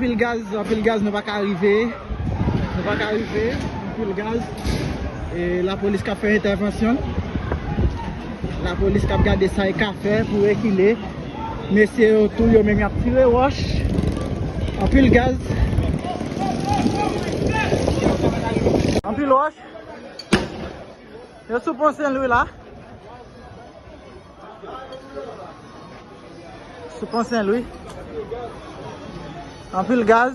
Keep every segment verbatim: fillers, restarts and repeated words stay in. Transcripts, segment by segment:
Anpil gaz, anpil gaz, nou pa ka rive. Nou pa ka rive, anpil gaz. E lapolis k ap fè entèvansyon. Lapolis k ap gade sa y ka fè pou rekile. Mesye yo tou, yo menm y ap tire wòch. Anpil gaz. Anpil wòch. Yo sou pon Sen Lwi la. Sou pon Sen Lwi. Anpil gaz.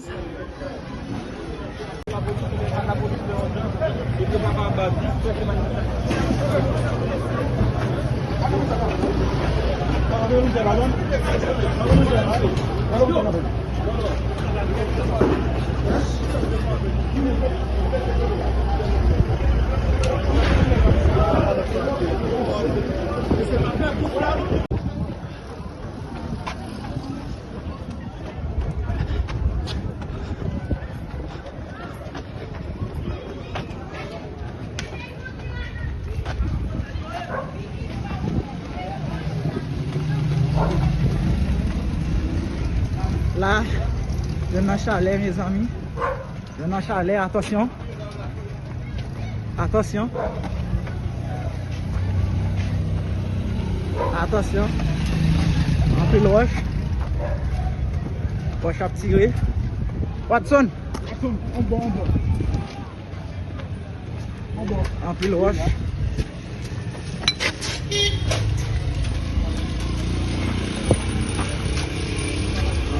La, yo nan chalè, mezanmi. Yo nan chalè, atansyon. Atansyon. Atansyon. Anpil wòch. Wòch ap tire. Watson. Anpil wòch.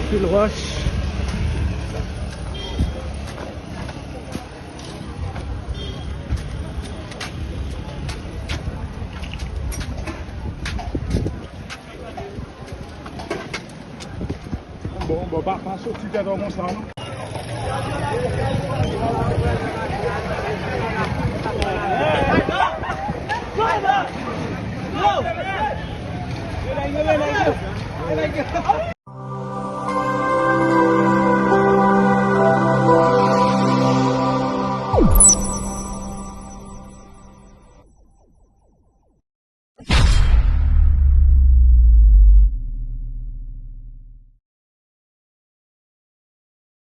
Anpil wòch. Bon, bon, pa, pa soti tèt ou konsa, non.